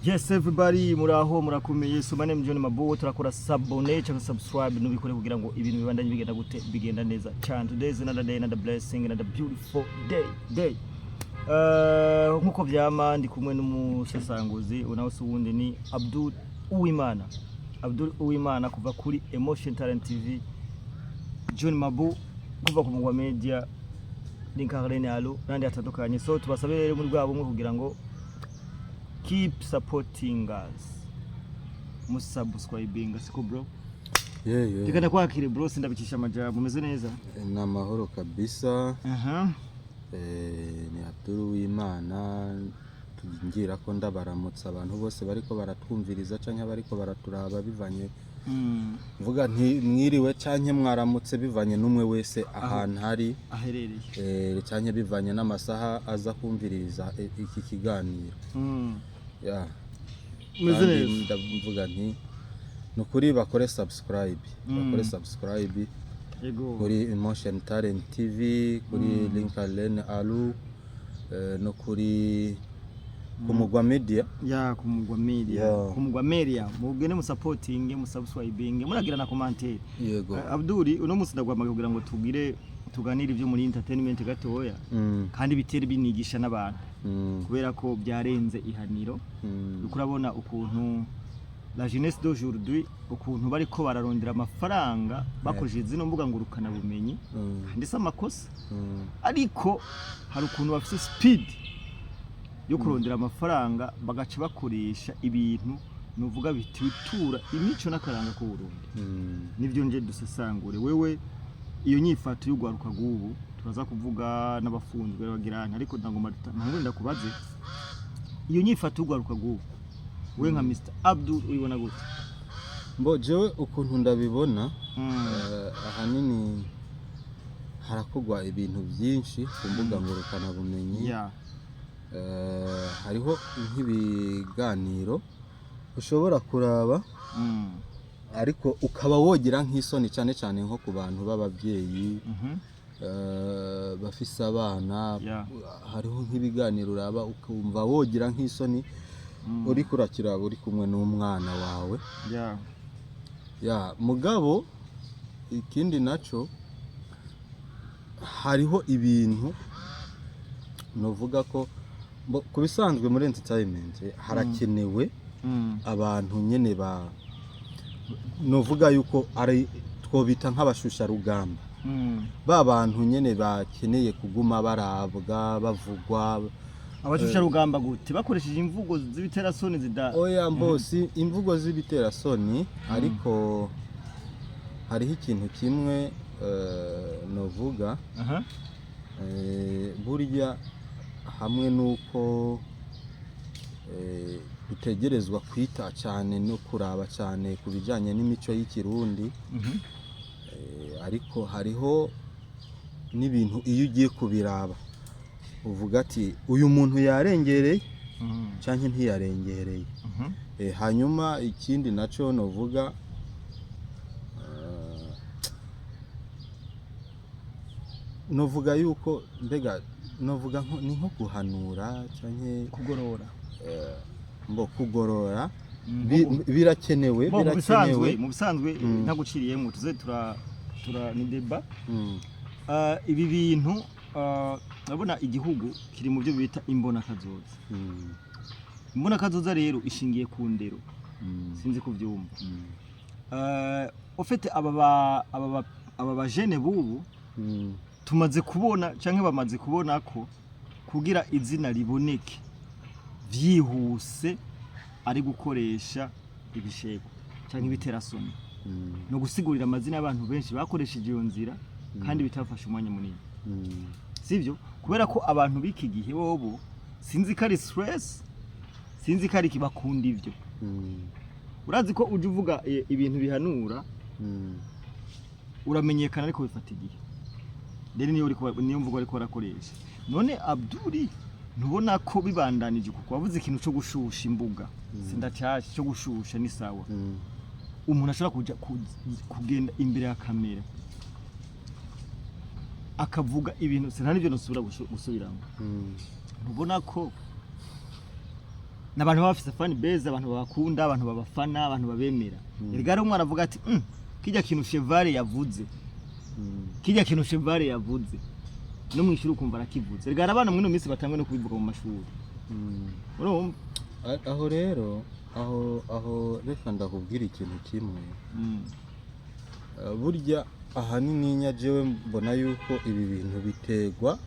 Yes, everybody, muraho, murakomeye. So my name is John Mabuwo. Turakora s'abonner cyangwa subscribe, nubikore kugira ngo ibintu bibandanye bigenda gute, bigenda neza cyane. Today is another day, another blessing, another beautiful day. Nkuko vyama, ndi kumwe n'umusesanguzi unawe si uwundi, ni Abdul Uwimana. Abdul Uwimana kuva kuri Emotion Talent TV, John Mabu kuva ku Mugwa Media, Linkarlene Alo n'andi atandukanye. So tubasabe rero muri bwa bumwe kugira ngo keep supporting us, musubscribing, siko bro? Yeah. Reka ndakwakire bro, sindabicisha amajambo. Umeze neza? Ni amahoro kabisa. Aha. Ni Abdul Uwimana, ngira ko ndabaramutsa abantu bose bariko baratwumviriza canke bariko baraturaba, bivanye mvuga nti mwiriwe canke mwaramutse, bivanye n'umwe wese ahantu ari aherereye canke bivanye n'amasaha aza kumviririza iki kiganiro. Yeah. Umeze Kandi neza. Ndavuga nti ni ukuri bakore subscribe, bakore subscribe kuri Emotion Talent TV, kuri Lincoln Alu, no kuri Kumugwa Media. Ya, Kumugwa Media. Yeah. Kumugwa Media, mugende musupporting, musubscribing, muragira na commentaire. Yego. Abdul, uno musi ndagwamaga kugira ngo tugire tuganire ibyo muri entertainment gatoya kandi bitere binigisha n'abantu kubera ko byarenze ihaniro. Uriko urabona ukuntu la jeunesse d'aujourd'hui, ukuntu bariko bararondera amafaranga bakoresheje zino mbuga ngurukana bumenyi, kandi si amakosa, ariko hari ukuntu bafise speed yo kurondera amafaranga, bagaca bakoresha ibintu nuvuga bititura imico n'akaranga k'u Burundi. Nivyo nje dusesangure. Wewe, iyo nyifato y'ugwaruka rw'ubu, turaza kuvuga n'abafunzwe bagirana, ariko ndagomba ntangure ndakubaze iyo nyifato y'ugwaruka rw'ubu, we nka Mr Abdul, uyibona gute? Mbo jewe ukuntu ndabibona, ahanini harakogwa ibintu byinshi ku mbuga ngurukanabumenyi. Hariho nk'ibiganiro ushobora kuraba ariko ukaba wogira nk'isoni, cyane cyane nko ku bantu b'ababyeyi bafise abana. Hariho nk'ibiganiro uraba ukumva wogira nk'isoni uriko urakiraba uri kumwe n'umwana wawe. Ya, mugabo ikindi naco, hariho ibintu novuga ko ku bisanzwe muri entertainment harakenewe abantu nyene ba novuga yuko ari twobita nk'abashusharugamba, ba bantu nyene bakeneye kuguma barabwa, bavugwa. Abashusharugamba gute? Bakoresheje imvugo z'ibiterasoni zida Oya, mbosi imvugo z'ibiterasoni, ariko hariho ikintu kimwe novuga. Burya hamwe n'uko dutegerezwa kwita cyane no kuraba cyane ku bijyanye n'imico y'Ikirundi, ariko hariho n'ibintu iyo ugiye kubiraba uvuga ati uyu muntu yarengereye canke ntiyarengereye. Hanyuma ikindi naco novuga, novuga yuko mbega novuga ni nko guhanura canke kugorora. Mbo kugorora birakenewe. Bo, mu bisanzwe Birakenewe. Mu bisanzwe, ntaguciriyemo, tuze tura ni débat. Ibi bintu, urabona igihugu kiri mu byo bita imbonakazoza. Imbonakazoza rero ishingiye ku ndero. Sinzi kuvyumva. Ufite aba bajene bubu tumaze kubona canke bamaze kubona ko kugira izina riboneke vyihuse ari gukoresha ibishego canke ibiterasoni, no gusigurira amazina y'abantu benshi bakoresheje iyo nzira kandi bitafashe umwanya munini. Sivyo? Kubera ko abantu b'iki gihe bobo, sinzi ko ari stress, sinzi ko ari bakunda ivyo. Urazi ko uje uvuga ibintu bihanura, uramenyekana, ariko bifata igihe. Rero niyo niyo mvugo ariko barakoresha. None Abduri, ntubona ko bibandanije, kuko wavuze ikintu cyo gushusha imbuga, sindacyashye cyo gushusha ni sawa, umuntu ashobora kuja kugenda imbere ya kamera akavuga ibintu sinta nivyo nosubira gusubiramo. Ntubona ko N'abantu baba bafise fan base, abantu babakunda, abantu babafana, abantu babemera. Erega rero umwana avuga ati: Kijya kintu Cheval yavuze, kijya kintu Cheval yavuze," no mwishuri ukumva arakivuze. Erega hari abana muri ino minsi batangwe no kubivuga mu mashuri. Urumva? Aho rero, aho reka ndakubwira ikintu kimwe. Burya ahanini jewe mbona yuko ibi bintu biterwa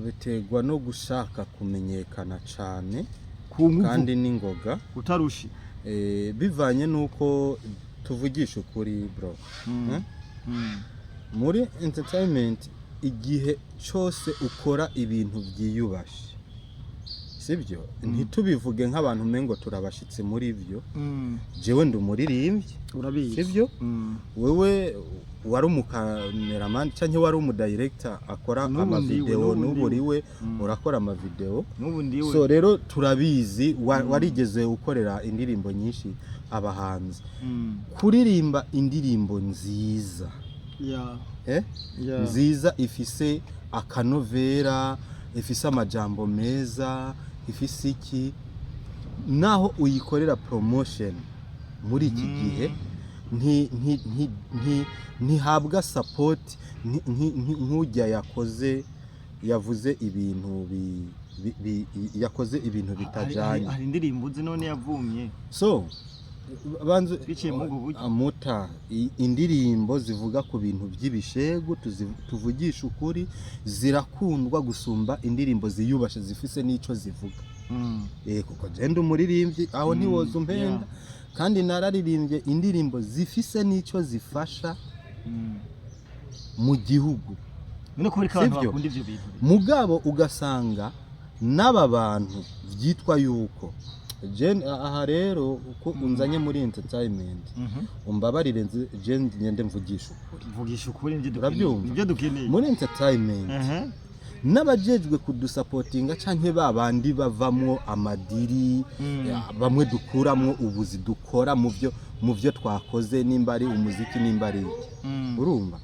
biterwa no gushaka kumenyekana cane ku nguvu, kandi n'ingoga, utarushe. Bivanye n'uko, tuvugisha ukuri bro, Eh? Muri entertainment, igihe cyose ukora ibintu byiyubashe, sibyo? Ntitubivuge nk'abantu umengo turabashitsi muri byo. Jewe ndi umuririmbyi, Urabizi. sibyo? Wewe wari umukameramani cyangwa wari umudirector akora N'ubu ndiwe, amavideo, n'ubu n'ubu ndiwe. uriwe urakora amavideo. N'ubu ndiwe. So rero turabizi, warigeze ukorera indirimbo nyinshi abahanzi, kuririmba indirimbo nziza, eh? Yeah. Nziza, ifise akanovera, ifise amajambo meza, ifise iki, naho uyikorera promotion muri iki gihe ntihabwa support nk'ujya yakoze, yavuze ibintu yakoze ibintu bitajanye. Hari indirimbo uzi none yavumye So banze biciye muri ubwo buryo? Amuta indirimbo zivuga ku bintu by'ibishegu, tuvugisha ukuri, zirakundwa gusumba indirimbo ziyubashe zifise n'ico zivuga. Kuko jenda umuririmbyi aho ntiwoza umpenda, kandi nararirimbye indirimbo zifise n'ico zifasha mu gihugu. None kubera ko abantu Sivyo? bakunda ivyo bintu? Mugabo ugasanga n'aba bantu byitwa yuko aha rero uko unzanye muri entertainment, umbabarire, je ngende mvugisha ukuri. Mvugisha ukuri, nivyo dukeneye. Urabyumva? Nivyo dukeneye. Muri entertainment, n'abajejwe kudusapotinga canke ba bandi bavamwo amadiri, bamwe dukuramwo ubuzi dukora mu byo twakoze, nimba ari umuziki, nimba ari iki, urumva,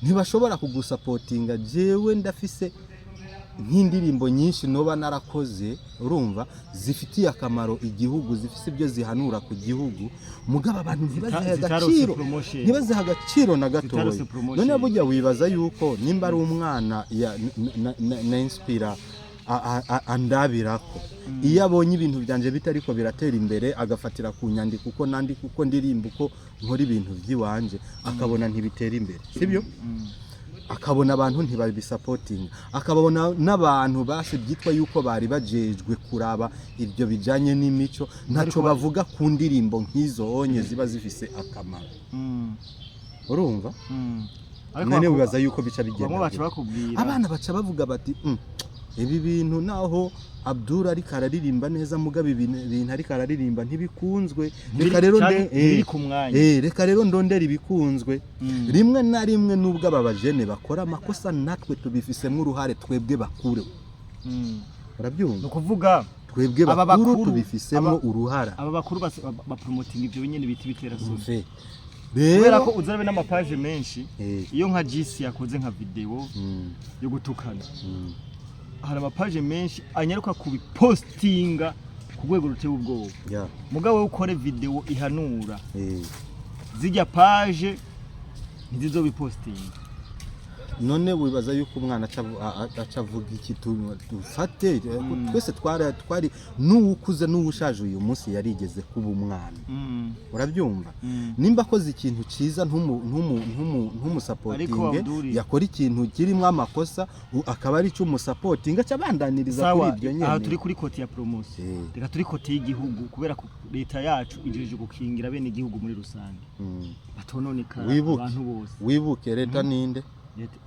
ntibashobora kugusapotinga. Jewe ndafise nk'indirimbo nyinshi noba narakoze, urumva, zifitiye akamaro igihugu, zifise ibyo zihanura ku gihugu, mugabo abantu ntibazihe Zitaronse agaciro, promotion. ntibazihe agaciro na gatoya. Zitaronse promotion. None burya wibaza yuko nimba ari umwana ya na inspira andabirako, iyo abonye ibintu byanje bitariko biratera imbere, agafatira ku nyandiko uko nandika, uko ndirimba, uko nkora ibintu by'iwanje, akabona ntibitera imbere, sibyo? Akabona abantu ntibabisapotinga, akabona n'abantu basi byitwa yuko bari bajejwe kuraba ibyo bijanye n'imico ntacyo bavuga ku ndirimbo nk'izo onye ziba zifise akamaro, urumva? Ariko None wibaza yuko bica bamwe bigenda baca gute? bakubwira Abana baca bavuga bati: Ibi bintu, naho Abdul ariko araririmba neza, mugabo ibintu ariko araririmba ntibikunzwe, reka rero Canke ntibiri ku mwanya. Reka rero ndondera ibikunzwe." Rimwe na rimwe, nubwo aba bajene bakora amakosa, natwe tubifisemo uruhare, twebwe bakuru. Ni Urabyumva? ukuvuga Twebwe aba bakuru tubifisemo bakuru uruhara. Aba bakuru bapromotinga ivyo binyene bita ibiterasoni, Umve kubera ko rero, uzarabe n'amapaje menshi, iyo nka GC yakoze nka video yo gutukana, hari amapaje menshi anyaruka kubipostinga ku rwego ruteye ubwoba. Mugabo wowe ukore video ihanura, zijya page ntizizobipostinga. None wibaza yuko umwana aca avuga iki? Dufate twese twari n'uwukuze n'uwushaje uyu munsi yarigeze kuba umwana, urabyumva? Nimba akoze ikintu cyiza Ariko ntumusapotinge, Abdul, yakora ikintu kirimo amakosa, akaba ari cyo umusapotinga, aca abandaniriza Sawa, kuri ibyo aha nyene. turi kuri côté ya promotion. Reka turi côté y'igihugu, kubera ko leta yacu ijeje gukingira bene igihugu muri rusange, batononekara, Wibuke. abantu bose. Wibuke, leta ninde?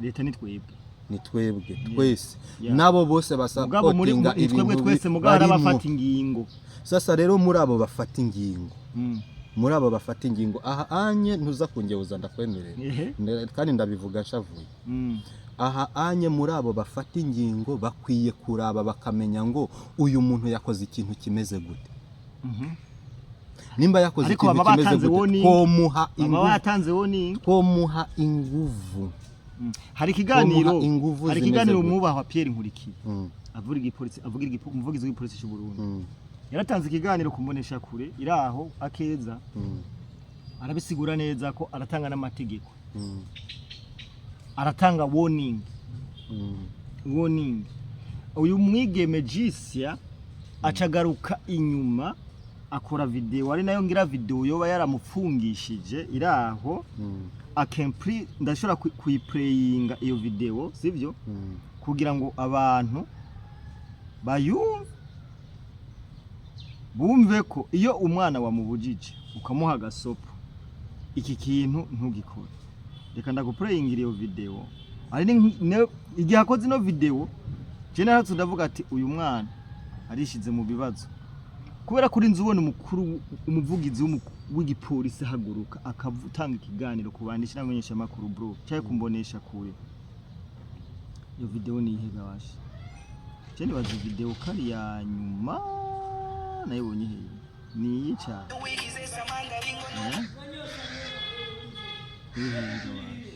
Leta ni twebwe. Ni twebwe twese, nabo bose Mugabo muri basapotinga ni twebwe ibintu twese, mugabo hari barimwo. abafata ingingo. Sasa rero muri abo bafata ingingo, muri abo bafata ingingo, aha anye ntuza kungewuza, ndakwemerera. Kandi ndabivuga nshavuye. Aha anye muri abo bafata ingingo bakwiye kuraba bakamenya ngo uyu muntu yakoze ikintu kimeze gute. Nimba yakoze Ariko ikintu baba kimeze batanze gute, warning. twomuha Baba inguvu, batanze warning. twomuha inguvu. Hari ikiganiro Twomuha inguvu hari zimeze ikiganiro gute? mwubahwa Pierre Nkurikiye. Avuga igipolisi, avugira umuvugizi w'igipolisi cy'u Burundi. Yaratanze ikiganiro ku mbonesha kure iraho akeza, arabisigura neza ko aratanga n'amategeko, aratanga warning. Warning. Uyu mwigeme Jisia acagaruka inyuma akora video, ari nayo ngira video yoba yaramupfungishije iraho. Akempri ndashobora kuyiplayinga iyo video, sivyo? Kugira ngo abantu bayumve, bumve ko iyo umwana wamubujije ukamuha agasopo, iki kintu ntugikore. Reka ndaguplayingira iyo video. Ari igihe akoze ino video, je naratse ndavuga ati uyu mwana arishize mu bibazo, kubera kuri nzu ubona umukuru, umuvugizi w'igipolisi ahaguruka akatanga ikiganiro ku bandisha n'abamenyesha makuru, bro, cyangwa kumbonesha kure. Iyo video ni ihe gabasha? Je nibaza video kari ya nyuma nayibonye hehe? Ni iyi cyane. Eh? Iri hehe gabasha?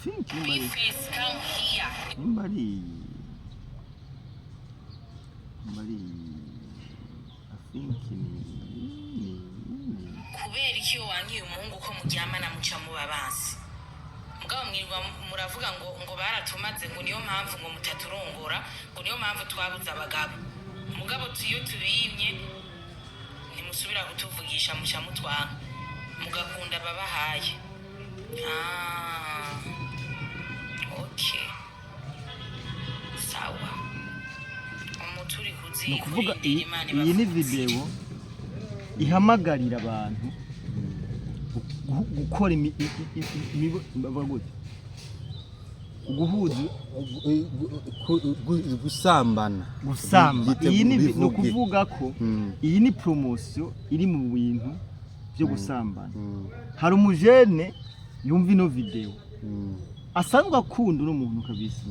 Think nimba ari Please come here. nimba ari iyi, I think ni Kubera iki iyo wankiye umuhungu ko muryamana muca muba bansi? Mugabo mwirirwa muravuga ngo baratumaze, ngo niyo mpamvu ngo mutaturongora, ngo niyo mpamvu twabuze abagabo. Mugabo iyo tubimye ntimusubira kutuvugisha, muca mutwanka, mugakunda ababahaye. Ah, okay, sawa, umuturi Ni kuziko. ukuvuga Rindira Imana iyi ni ibafunze. video ihamagarira abantu gukora bavuga gute? Guhuza. Gusambana. Gusamba. Iyi ni Bivuge. Ni ukuvuga ko iyi ni promotion iri mu bintu byo gusambana. Hari umujene yumva ino video, asanzwe akunda uno muntu kabisa.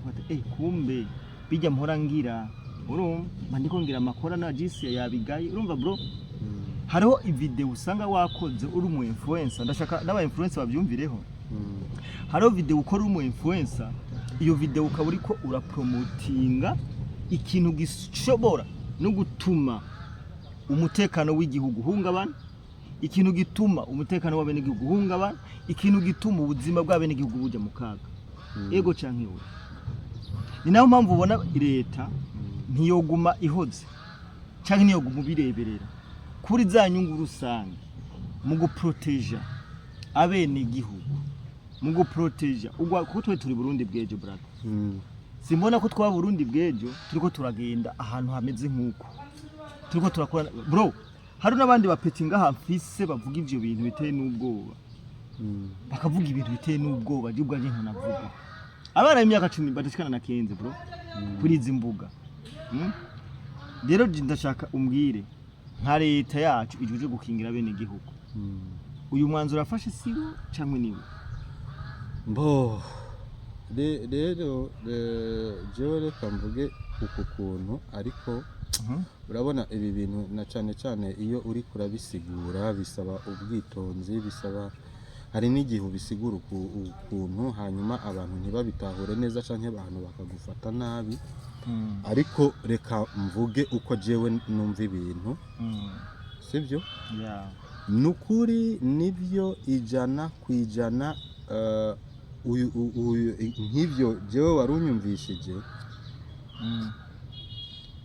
Ati, eh, kumbe bijya mpora ngira, urumva mba ndiko ngira amakora na jisi yabigaye, urumva bro? Hariho ivideo usanga wakoze uri umu influencer. Ndashaka n'aba influencer babyumvireho. Hariho video ukora uri umu influencer, iyo video ukaba uriko urapromotinga ikintu gishobora no gutuma umutekano w'igihugu uhungabana, ikintu gituma umutekano w'abenegihugu uhungabana, ikintu gituma ubuzima bw'abenegihugu buja mu kaga. Ego canke we? Ni nayo mpamvu ubona leta ntiyoguma ihoze canke ntiyoguma ubireberera kuri za nyungu rusange mu guproteja abenegihugu, mu guproteja ugwa, kuko twe turi Burundi bw'ejo, brother. Simbona ko twaba Burundi bw'ejo turiko turagenda ahantu hameze nk'uko turiko turakora, bro. Hari n'abandi bapeti ngaha mfise bavuga ivyo bintu biteye n'ubwoba, bakavuga ibintu biteye n'ubwoba. Je ubwanje ntanavuga abana b'imyaka 10 badashikana na 15, bro, kuri izi mbuga. Rero je ndashaka umbwire, nka leta yacu ijuje gukingira bene igihugu, uyu mwanzuro afashe siwo canke niwe? Mbo rero jewe reka mvuge uku kuntu, ariko urabona ibi bintu na cane cane iyo uri kurabisigura bisaba ubwitonzi, bisaba hari n'igihe ubisigura ukuntu hanyuma abantu ntibabitahure neza canke abantu bakagufata nabi. Ariko reka mvuge uko jewe numva ibintu, sibyo? Yeah. Nukuri nibyo 100%. Uyu nk'ibyo jewe wari unyumvishije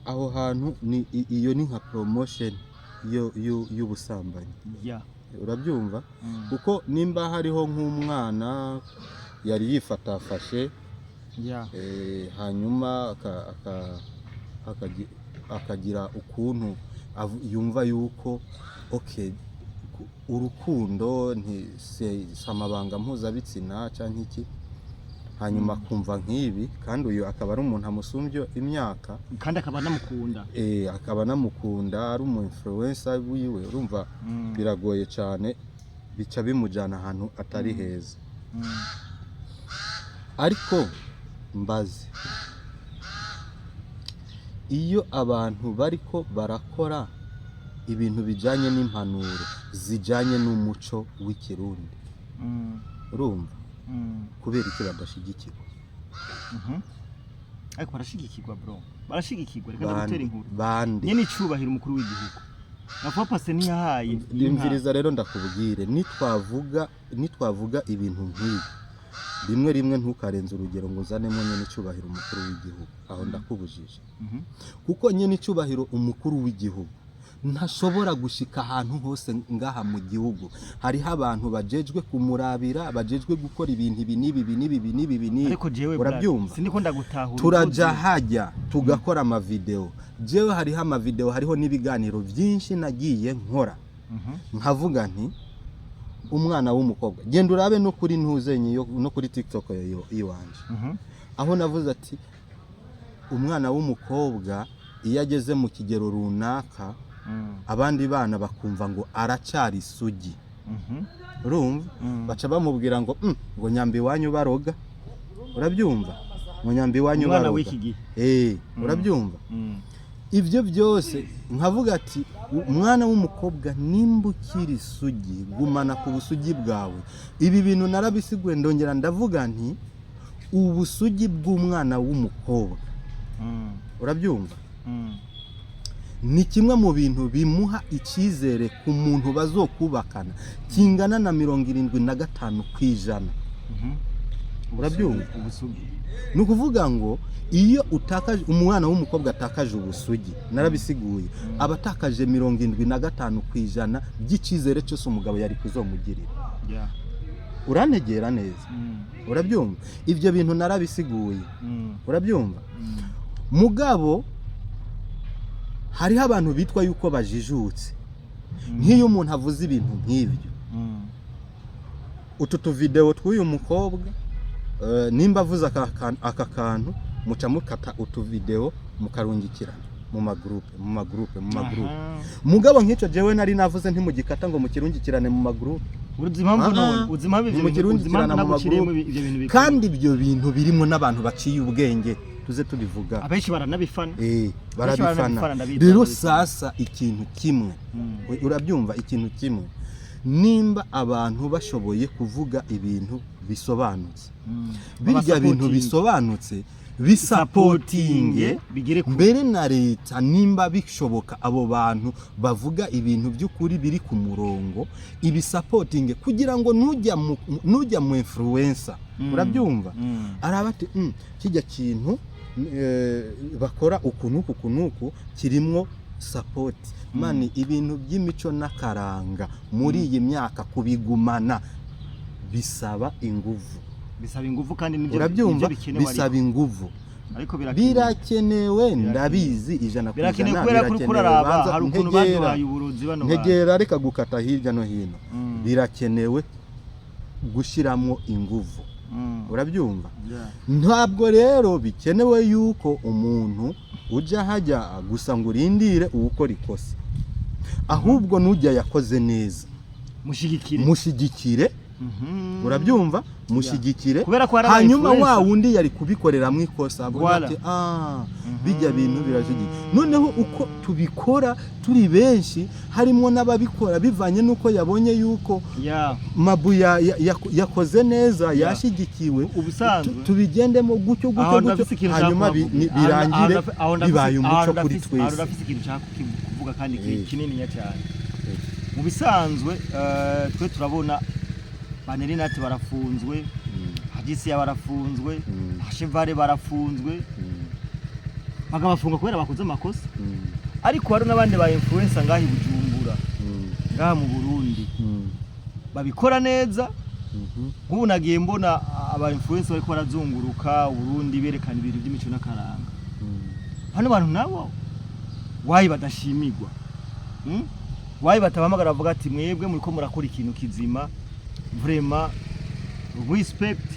aho hantu ni iyo ni nka promotion y'ubusambanyi. Urabyumva? Kuko nimba hariho nk'umwana yari yifatafashe, hanyuma akagira ukuntu yumva yuko okay, urukundo nti si amabanga mpuzabitsina cyangwa iki, hanyuma akumva nk'ibi, kandi uyu akaba ari umuntu amusumbye imyaka, kandi akaba anamukunda. Akaba anamukunda, ari umu influencer wiwe, urumva biragoye cyane, bica bimujyana ahantu atari heza. Ariko mbaze, iyo abantu bariko barakora ibintu bijyanye n'impanuro zijyanye n'umuco w'Ikirundi, urumva, kubera iki badashigikirwa? Ariko barashigikirwa, bro, barashigikirwa. Reka ndagutera inkuru. Bande? Nyene icubahiro umukuru w'igihugu navuga pase ntiyahaye inka. Limviriza rero ndakubwire, nitwavuga ibintu nk'ibi rimwe rimwe, ntukarenze urugero ngo uzanemo nyene icyubahiro umukuru w'igihugu. Aho ndakubujije, kuko nyene icyubahiro umukuru w'igihugu ntashobora gushika ahantu hose ngaha mu gihugu. Hariho abantu bajejwe kumurabira, bajejwe gukora ibintu ibi n'ibi, ibi n'ibi, ibi n'ibi, ibi n'ibi. Ariko jewe, brother, Urabyumva? Siniko ndagutahura. Turaja Uvuze. hajya tugakora amavideo. Jewe hariho amavideo, hariho n'ibiganiro byinshi nagiye nkora, nkavuga nti umwana w'umukobwa, genda urabe no kuri ntuzenye no kuri TikTok iwanje, aho navuze ati umwana w'umukobwa iyo ageze mu kigero runaka, abandi bana bakumva ngo aracyari isugi, urumva, baca bamubwira ngo ngo nyamba iwanyu baroga." Urabyumva? Ngo nyamba iwanyu Umwana baroga. w'iki gihe. Eh, urabyumva? Ibyo byose nkavuga ati umwana w'umukobwa nimba ukiri isugi, gumana ku busugi bwawe. Ibi bintu narabisiguye, ndongera ndavuga nti ubusugi bw'umwana w'umukobwa, urabyumva, ni kimwe mu bintu bimuha icyizere ku muntu bazokubakana kingana na 75%. Urabyumva? Ubusugi. Ni ukuvuga ngo iyo utakaje, umwana w'umukobwa atakaje ubusugi, narabisiguye, aba atakaje 75% by'icyizere cyose umugabo yari kuzomugirira. Urantegera neza? Urabyumva? Ibyo bintu narabisiguye. Urabyumva? Mugabo hariho abantu bitwa yuko bajijutse. Nk'iyo umuntu avuze ibintu nk'ibyo, utu tuvideo tw'uyu mukobwa, nimba avuze aka kantu, muca mukata utuvideo mukarungikirana mu magroupe, mu magroupe, mu magroupe. Mugabo nk'icyo jewe nari navuze, ntimugikata ngo mukirungikirane mu magroupe. Uzi impamvu? Ah, None uzi impamvu ivyo bintu, uzi impamvu ntimukirungikirana mu naguciriyemo magroupe. ivyo bintu bikora? Kandi ibyo bintu birimo n'abantu baciye ubwenge, tuze tubivuga. Abenshi baranabifana. Barabifana. Baranabifana, ndabizi, Rero barabifana. sasa ikintu kimwe, urabyumva, ikintu kimwe, nimba abantu bashoboye kuvuga ibintu bisobanutse, birya bintu Babasapotinge. bisobanutse bisapotinge bigere kure. Mbere na leta, nimba bishoboka, abo bantu bavuga ibintu by'ukuri biri ku murongo ibisapotinge, kugira ngo nujya mu influencer, urabyumva, araba ati kijya kintu bakora uku n'uku, uku n'uku, kirimwo support." Man, ibintu by'imico n'akaranga muri iyi myaka kubigumana bisaba inguvu. Bisaba ingufu kandi nibyo Urabyumva? nibyo bikenewe. Bisaba inguvu. Ariko birakenewe. Birakenewe, ndabizi ijana ku Birakenewe ijana. kubera ko uriko Birakenewe. uraraba Banza hari ukuntu ntegera. baduhaye uburozi bano bantu. Ntegera, reka gukata hirya no hino. Birakenewe gushyiramo inguvu. Urabyumva? Yeah. Ntabwo rero bikenewe yuko umuntu ujya hajya gusa ngo urindire uwukora ikosa, ahubwo n'ujya yakoze neza Mushigikire. mushyigikire. Urabyumva? Mushyigikire. Kubera ko hari Hanyuma aba wa wundi yari kubikoreramo ikosa avuga Voilà. ati ah, bijya bintu birashigikiye. Noneho uko tubikora turi benshi, harimo n'ababikora bivanye n'uko yabonye yuko Mabu yakoze neza, yashyigikiwe. Ubusanzwe Tubigendemo gutyo gutyo aho gutyo, ndafise ikintu hanyuma nshaka kuhavuga. birangire Aho ndafise- bibaye aho umuco kuri aho twese. ndafise ikintu nshaka kuvuga kandi kininiya cyane. Mu bisanzwe, twe turabona Banerinati barafunzwe, Hagisiya barafunzwe, Hashevare barafunzwe, bakabafunga kubera bakoze amakosa. Ariko hari n'abandi ba influencer ngaha i Bujumbura, ngaha mu Burundi, babikora neza. Nk'ubu nagiye mbona aba influencer bariko barazunguruka Uburundi berekana ibintu by'imico n'akaranga. Hano bantu nabo wayi badashimirwa? Wayi batabahamagara bavuga ati mwebwe muriko murakora ikintu kizima, vraiment respect,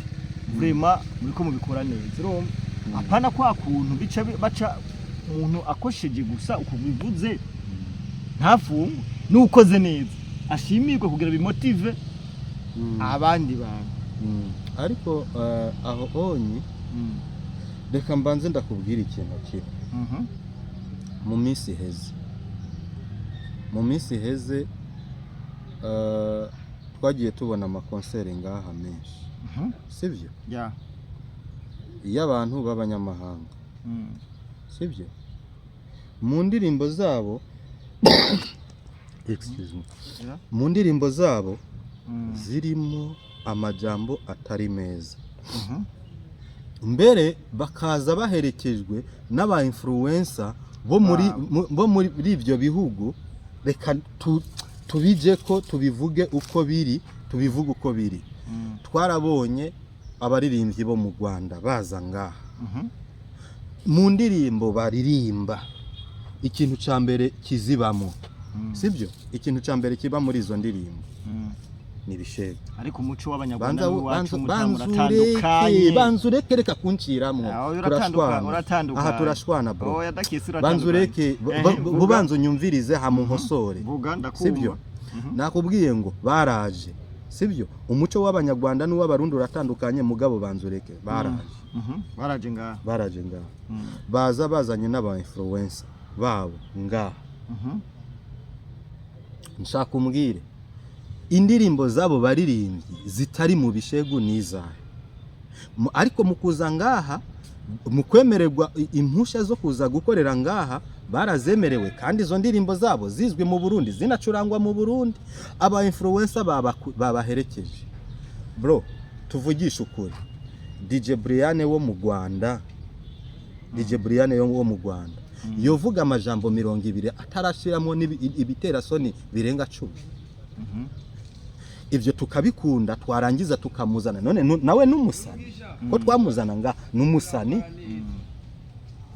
vraiment muriko mubikora neza? Urumva, apana kwa kuntu bica baca umuntu akosheje gusa uko bivuze ntafungwe, n'ukoze neza ashimirwe kugira bimotive abandi bantu. Ariko aho onyi, reka mbanze ndakubwira ikintu kimwe. Mu minsi iheze twagiye tubona amakonseri ngaha menshi, sibyo? Yeah. Iyo abantu b'abanyamahanga Sibyo, mu ndirimbo zabo, excuse me, mu ndirimbo zabo zirimo amajambo atari meza, mbere bakaza baherekejwe n'aba influencer bo muri Babo. bo muri ibyo bihugu. Reka tubije ko tubivuge uko biri, tubivuge uko biri. Twarabonye abaririmbyi bo mu Rwanda baza ngaha, mu ndirimbo baririmba, ikintu cya mbere kizibamo, sibyo, ikintu cya mbere kiba muri izo ndirimbo ni ibishego. Ariko umuco w'Abanyarwanda Banza n'uwacu, banza mutamu, banza ureke, uratandukanye. Banza ureke, reka kunciramwo. Ah, Turashwana. uratandukanye. Aha turashwana, bro. Oya, dakisi, Banza uratandukanye. ureke, Vuga. bubanza unyumvirize hama unkosore. Vuga, ndakumva. Sibyo, nakubwiye ngo baraje, sibyo, umuco w'Abanyarwanda n'uw'Abarundi uratandukanye, mugabo banza ureke, baraje. Baraje ngaha. Baraje ngaha, baza bazanye n'aba influencer babo ngaha. Nshaka umbwire indirimbo z'abo baririmbyi zitari mu bishegu n'izahe. Ariko mu kuza ngaha, mu kwemererwa impushya zo kuza gukorera ngaha, barazemerewe, kandi izo ndirimbo zabo zizwi mu Burundi, zinacurangwa mu Burundi, aba influencer babaherekeje. Bro, tuvugishe ukuri, DJ Brian wo mu Rwanda, DJ Brian wo mu Rwanda yovuga amajambo 20 atarashiramo ibiterasoni birenga 10? Ibyo tukabikunda, twarangiza tukamuzana. None nawe n'umusani ko twamuzana nga n'umusani,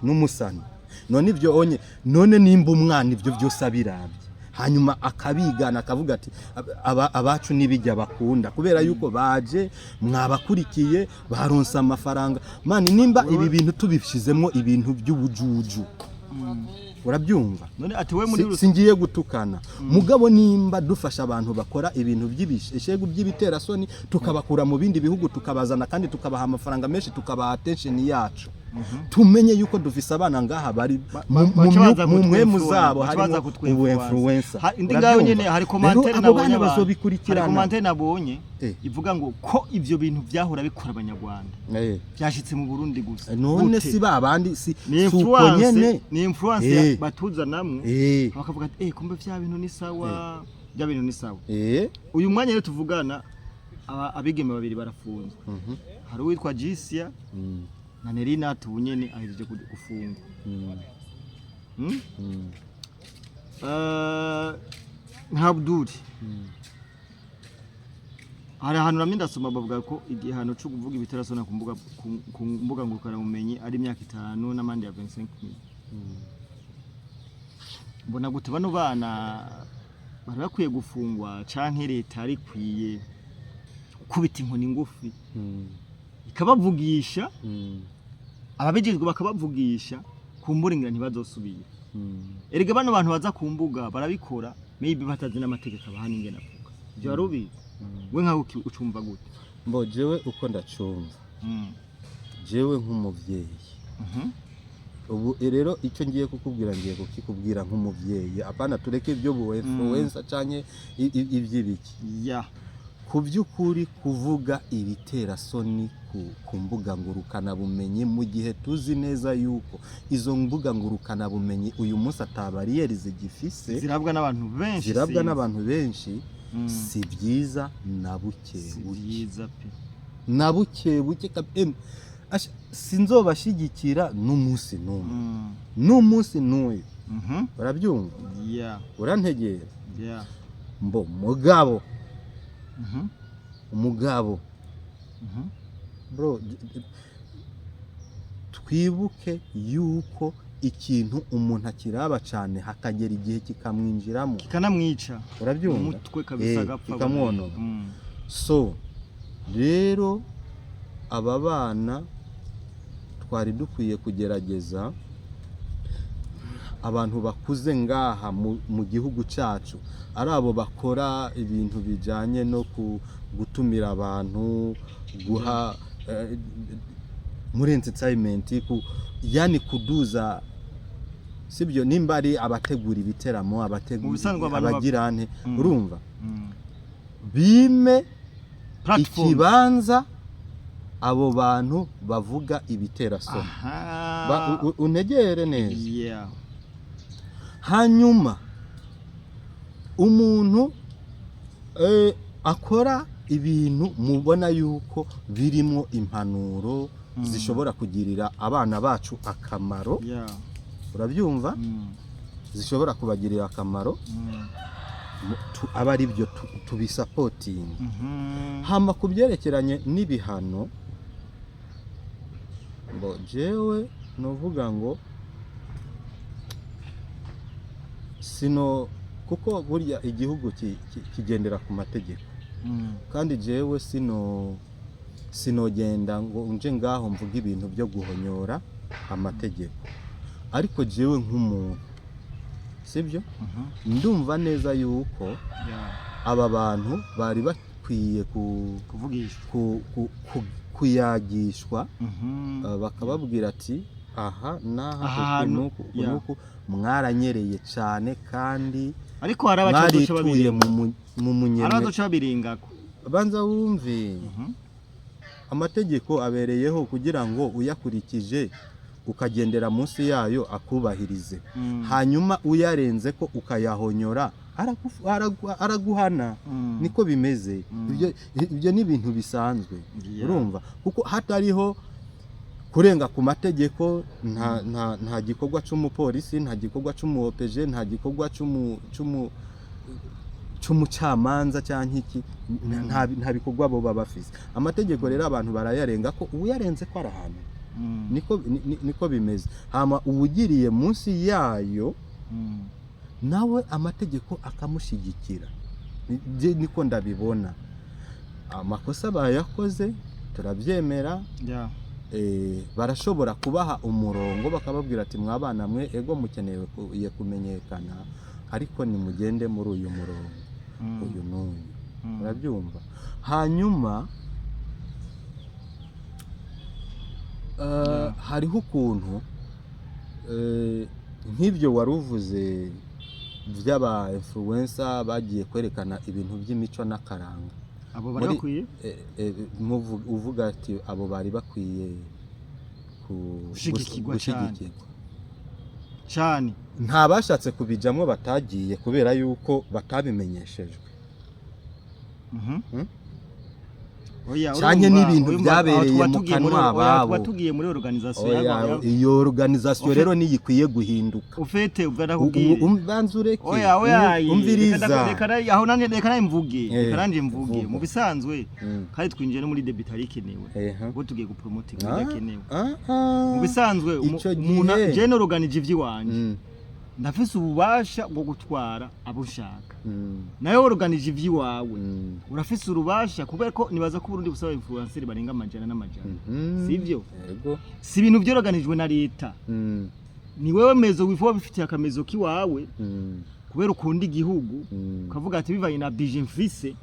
n'umusani. None ibyo onye, none nimba umwana ibyo byose abirabye, hanyuma akabigana, akavuga ati abacu n'ibijya bakunda, kubera yuko baje mwabakurikiye, baronse amafaranga. Man, nimba ibi bintu tubishyizemo ibintu by'ubujuju, urabyumva? None ati we muri Singiye gutukana, mugabo nimba dufasha abantu bakora ibintu by'ibishegu, by'ibiterasoni, tukabakura mu bindi bihugu tukabazana, kandi tukabaha amafaranga menshi, tukabaha attention yacu, tumenye yuko dufise abana ngaha bari baca baza mu mpwemu kutwinfluence, zabo baca baza harimo kutwinfluence. ubu influencer. Indi ngaho nyene hari commentaire Rero abo nabonye bana abantu. Hari bazobikurikirana. commentaire nabonye ivuga ngo ko ivyo bintu vyahora bikora Abanyarwanda byashitse mu Burundi gusa. None Gute? si babandi, si Ni si uko influence, nyene. ni influence batuzanamwo, bakavuga ati kumbe vya bintu ni sawa, vya bintu ni sawa. Uyu mwanya rero tuvugana, abigeme babiri barafunzwe. Hari uwitwa Jisia na Nerina tubunyene ahejeje gufungwa. Nka Abdul, hari ahantu ramye ndasoma bavuga ko igihano cyo kuvuga ibiterasoni ku mbuga ngurukanabumenyi ari imyaka 5 n'amande ya 25 mille. Mbona gute, bano bana bari bakwiye gufungwa canke leta yari ikwiye gukubita inkoni ngufi ikabavugisha, ababijejwe bakabavugisha, kumbura ngira ntibazosubira? Erega bano bantu baza ku mbuga barabikora maybe batazi n'amategeko abahana ingene avuga. Ivyo wari ubizi? We nkawe ucumva gute? Mbo jewe uko ndacumva, jewe nk'umuvyeyi, ubu rero icyo ngiye kukubwira, ngiye kukikubwira nk'umuvyeyi, apana tureke ibyo bu influencer canke ivy'ibiki. Ku by'ukuri, kuvuga ibiterasoni ku mbuga ngurukanabumenyi, mu gihe tuzi neza yuko izo mbuga ngurukanabumenyi uyu munsi ata bariyeri zigifise, zirabwa n'abantu benshi, zirabwa sinzi. n'abantu benshi, si byiza na buke Si buke. byiza pe. Na buke buke sinzobashyigikira n'umunsi n'umwe, n'umunsi n'uyu. Urabyumva? Ya. Urantegera? Ya. Mbo mugabo, umugabo, bro, twibuke yuko ikintu umuntu akiraba cyane hakagera igihe kikamwinjiramo, kikanamwica urabyumva? Umutwe kabisa, agapfa. Kikamwonona. So rero aba bana twari dukwiye kugerageza, abantu bakuze ngaha mu gihugu cyacu, ari abo bakora ibintu bijyanye no gutumira abantu, guha muri entertainment, yani kuduza, sibyo, nimba ari abategura ibiteramo, Mu abategura bisanzwe abantu abagirante, urumva, bime Platform. ikibanza. Abo bantu bavuga ibiterasoni. Untegere neza. Hanyuma umuntu akora ibintu mubona yuko birimo impanuro zishobora kugirira abana bacu akamaro, urabyumva? Zishobora kubagirira akamaro, aba ari byo tubisapotinga. Hama ku byerekeranye n'ibihano, ngo jewe novuga ngo sino, kuko burya igihugu kigendera ku mategeko. Kandi jewe sinogenda ngo nje ngaho mvuge ibintu byo guhonyora amategeko, ariko jewe nk'umuntu, sibyo, ndumva neza yuko aba bantu bari bakwiye kuvugishwa, kuyagishwa, bakababwira ati aha n'aha, aha uku hantu, n'uku, uku n'uku, mwaranyereye cyane kandi ariko hari abaca mwarituye babirenga, mu hari munyene. abazoca babirengako. Banza wumve. Amategeko abereyeho kugira ngo uyakurikije, ukagendera munsi yayo, akubahirize. Hanyuma uyarenze ko ukayahonyora, araguhana. Niko bimeze. Ibyo ni ibintu bisanzwe. Urumva, kuko hatariho kurenga ku mategeko, nta gikorwa c'umupolisi, nta gikorwa c'umu OPG, nta gikorwa c'umucamanza cyangwa iki, nta bikorwa bo baba bafise. Amategeko rero abantu barayarenga, ko uyarenze ko arahana. Niko bimeze. Hama uwugiriye munsi yayo, nawe amategeko akamushyigikira. Niko ndabibona. Amakosa bayakoze, turabyemera. Barashobora kubaha umurongo, bakababwira ati: "Mwabana mwe, ego mukeneye kumenyekana, ariko nimugende muri uyu murongo, uyu n'uyu." Urabyumva? Hanyuma hariho ukuntu nk'ibyo wari uvuze by'aba influencer bagiye kwerekana ibintu by'imico n'akaranga. Abo bari bakwiye Uvuga ati abo bari bakwiye gushigikirwa cane. Gushigikirwa cane. Nta bashatse kubijamwo batagiye kubera yuko batabimenyeshejwe. Oya, Canke urumva, n'ibintu urumva, byabereye aho tuba mu tugiye muri kanwa oya, tuba babo. tugiye muri organisation. Oya, iyo organisation rero niyo ikwiye guhinduka. Ufete ubwo ndakubwire. Banza ureke. Oya, oya, umviriza. Reka aho nanje, reka nawe mvuge. Reka nanje mvuge. Vuga. Mu bisanzwe, kandi twinjiye no muri debate ikenewe, ubwo tugiye gupromotinga ibidakenewe. Mu bisanzwe, Ico umuntu gihe- je noroganije ivy'iwanje, ndafise ububasha bwo gutwara abo nshaka. Nawe woroganije ivy'iwawe, urafise urubasha, kubera ko nibaza ko Burundi busaba influencer barenga amajana n'amajana. Sivyo? Yego. Si ibintu vyoroganijwe na leta. Ni wewe mezo wifuba bifitiye akamezo kiwawe, kubera ukunda igihugu, ukavuga ati bivanye na budget mfise,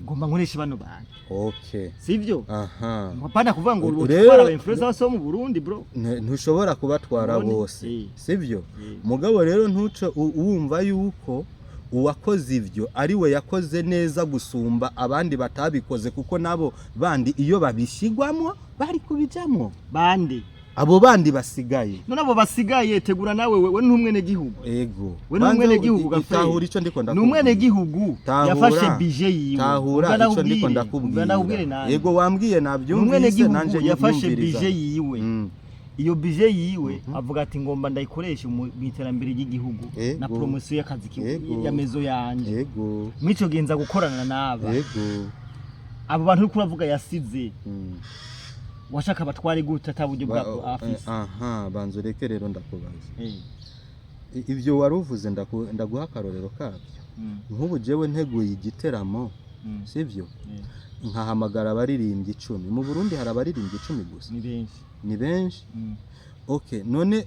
ngomba nkoreshe bano bantu. Sivyo? Aha. Hapana kuvuga ngo Rero- utwara aba influencer bose bo mu Burundi, bro. Ntushobora kubatwara None? bose, sivyo? Eh. Mugabo rero ntuce wumva yuko uwakoze ivyo ari we yakoze neza gusumba abandi batabikoze, kuko nabo bandi iyo babishyigwamo bari kubijamwo. Bande? Abo bandi basigaye. None abo basigaye, tegura nawe, wewe ni umwenegihugu. Ego. We ni umwenegihugu, gafere. Tahura ico ndiko Ni ndakubwira. umwenegihugu Tahura. yafashe budget yiwe. Tahura Ubwo ico ndiko ndakubwire, ndakubwira. ubwo ndakubwire nanje. Ego, wambwiye, Ni nabyumvise umwenegihugu nanje yafashe nyumviriza. budget yiwe. Iyo budget yiwe avuga ati ngomba ndayikoreshe mu iterambere ry'igihugu na promotion y'akazi ya mezo yanje. Mw'ico gihe nza gukorana n'aba, abo bantu uriko uravuga yasize, washaka batware gute ata buryo bwa afise? Aha, banza ureke rero ndakubaza. Ibyo wari uvuze, ndaguha akarorero kabyo. Nk'ubu jewe nteguye igiteramo, sivyo, nkahamagara abaririmbyi 10. Mu Burundi hari abaririmbyi 10 gusa? Ni benshi. Ni benshi. Okay, none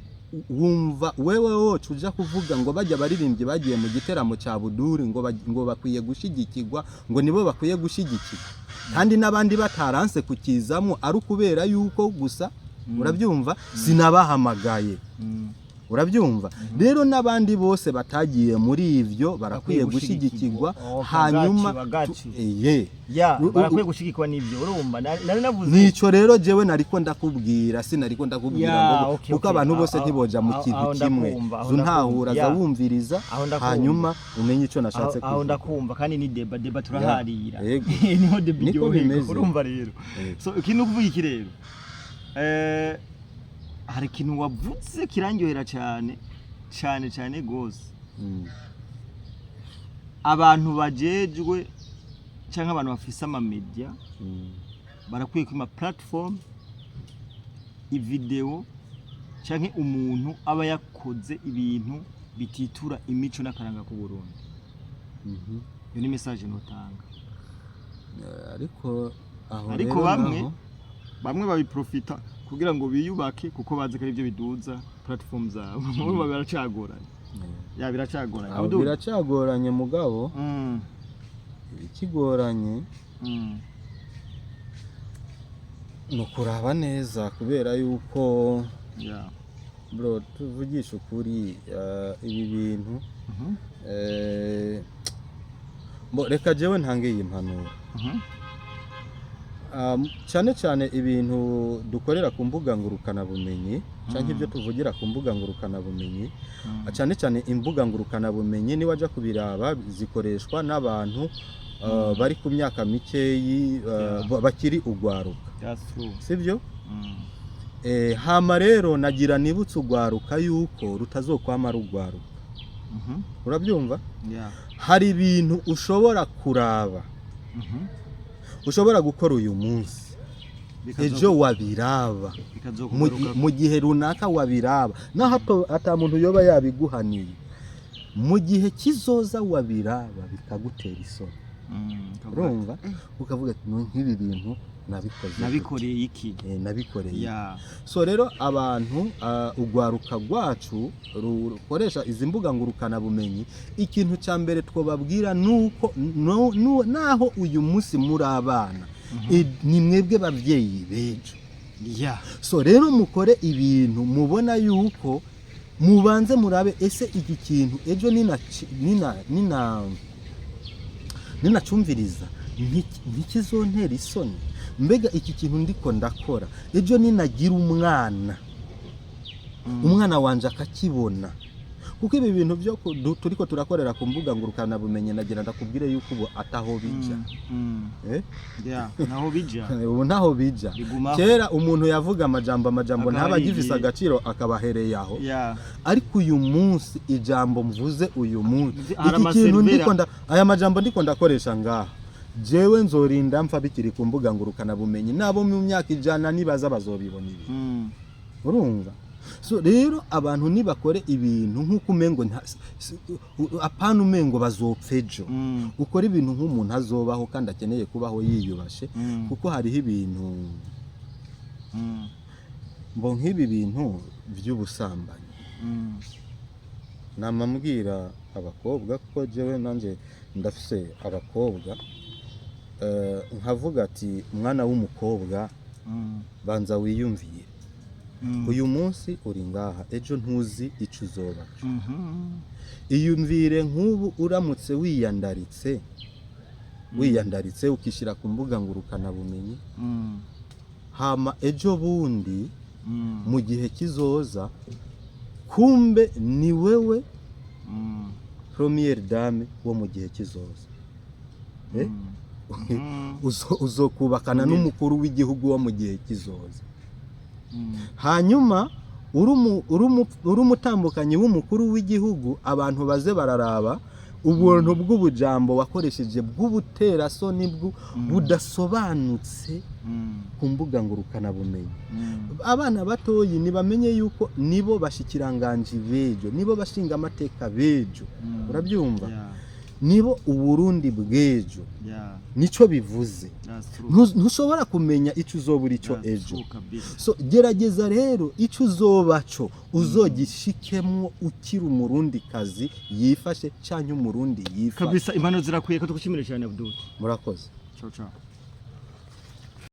wumva wewe woca uja kuvuga ngo bajya abaririmbyi bagiye mu giteramo cya Buduri ngo bakwiye gushigikirwa, ngo nibo bakwiye gushigikirwa, kandi n'abandi bataranse kukizamo, ari ukubera yuko gusa, urabyumva, sinabahamagaye? Urabyumva? Rero n'abandi bose batagiye muri ivyo barakwiye Bakwiye gushigikirwa. gushigikirwa. Oh, Hanyuma bagaci, bagaci. Eye. Ya, barakwiye gushigikwa n'ivyo. Urumva, nari navuze Nico rero jewe nariko ndakubwira, sinariko ndakubwira Ya, ngo okay, kuko okay. abantu bose ntiboja mu kintu Aho kimwe. ndakumva, aho Zuntahura, ndakumva. za Ya. wumviriza, Aho ndakumva. hanyuma umenye ico nashatse Aho kuvuga. ndakumva, kandi ni débat turaharira. Yego. Niho débat Niko iryoherwa. bimeze. Urumva rero, Yego. so ikintu kuvuga iki rero, hari ikintu wavuze kirandyohera cyane cyane cyane gose. Abantu bajejwe cyangwa abantu bafise ama media barakwiye kwima platform ivideo canke umuntu aba yakoze ibintu bititura imico n'akaranga k'u Burundi. Iyo ni message notanga. Ariko aho Ariko rero bamwe naho bamwe babiprofita kugira ngo biyubake, kuko bazi ko aribyo biduza platform zabo. Urumva biracagoranye, ya, biracagoranye. Aho Abdul. Biracagoranye, mugabo ikigoranye ni ukuraba neza, kubera yuko bro, tuvugisha ukuri, ibi bintu bo reka jewe ntange iyi mpanuro. Cyane cyane ibintu dukorera ku mbuga ngurukanabumenyi cyangwa ibyo tuvugira ku mbuga ngurukanabumenyi, cyane cyane imbuga ngurukanabumenyi niwajya kubiraba zikoreshwa n'abantu bari ku myaka mikeyi, bakiri ugwaruka. That's true. Sibyo? Hama rero nagira nibutse ugwaruka yuko rutazokwama rugwaruka. Urabyumva? Yeah. Hari ibintu ushobora kuraba, ushobora gukora uyu munsi, ejo wabiraba Bikazokugaruka. Mu gihe runaka wabiraba, naho ata muntu yoba yabiguhaniye, mu gihe kizoza wabiraba bikagutera isoni. Ukavuga Urumva, ukavuga ati: "No, nk'ibi bintu nabikoze gute?" Nabikoreye iki? Nabikoreye iki? So rero abantu, ugwaruka rwacu rukoresha izi mbuga ngurukanabumenyi, ikintu cya mbere twababwira nuko naho uyu munsi muri abana, ni mwebwe babyeyi b'ejo. So rero mukore ibintu mubona yuko mubanze murabe: ese iki kintu ejo nina ninacumviriza ntikizontera isoni? Mbega iki kintu ndiko ndakora, ejo ninagira umwana, umwana wanje akakibona? Kuko ibi bintu byo turiko turakorera ku mbuga ngurukanabumenyi, nagira ndakubwire yuko ubu ataho bija. Eh? Yeah. Naho bija. Ubu ntaho bija. Bigumaho. Kera umuntu yavuga amajambo Akaba ntaba ari agifise agaciro, akabahereye aho. Ariko uyu munsi, ijambo mvuze uyu munsi, Hari iki kintu amaserivera. ndiko aya majambo ndiko ndakoresha ngaha, jewe nzorinda mpfa bikiri ku mbuga ngurukanabumenyi, nabo mu myaka 100 nibaza bazobibona ibi. Urumva? So rero abantu nibakore ibintu nk'uko umengo apana umengo bazopfa ejo. Ukora ibintu nk'umuntu azobaho kandi akeneye kubaho yiyubashe, kuko hariho ibintu mbo nk'ibi bintu by'ubusambanyi. Nama mbwira abakobwa, kuko jewe nanjye ndafise abakobwa, nkavuga ati: "Mwana w'umukobwa, banza wiyumvire. Uyu munsi uri ngaha, ejo ntuzi ico uzoba co. Iyumvire nk'ubu uramutse wiyandaritse, wiyandaritse ukishyira ku mbuga ngurukanabumenyi, hama ejo bundi mu gihe kizoza, kumbe ni wewe première dame wo mu gihe kizoza. Eh? Uzokubakana n'umukuru w'igihugu wo mu gihe kizoza. Hanyuma uri umutambukanyi w'umukuru w'igihugu, abantu baze bararaba ubuntu bw'ubujambo wakoresheje bw'ubuterasoni budasobanutse ku mbuga ngurukanabumenyi." Abana batoyi ntibamenye yuko nibo bashikiranganji b'ejo, nibo bashinga amateka b'ejo. Urabyumva? Yeah. Nibo Uburundi bw'ejo. Nico bivuze. That's true. Ntushobora kumenya ico uzoba uri cyo That's ejo. true kabisa. So gerageza rero ico uzoba co uzogishikemwo ukiri Umurundi kazi yifashe canke Umurundi yifashe. Kabisa, impano zirakwiye. Ko tugushimire cyane, Abdul. Murakoze. Ciao ciao.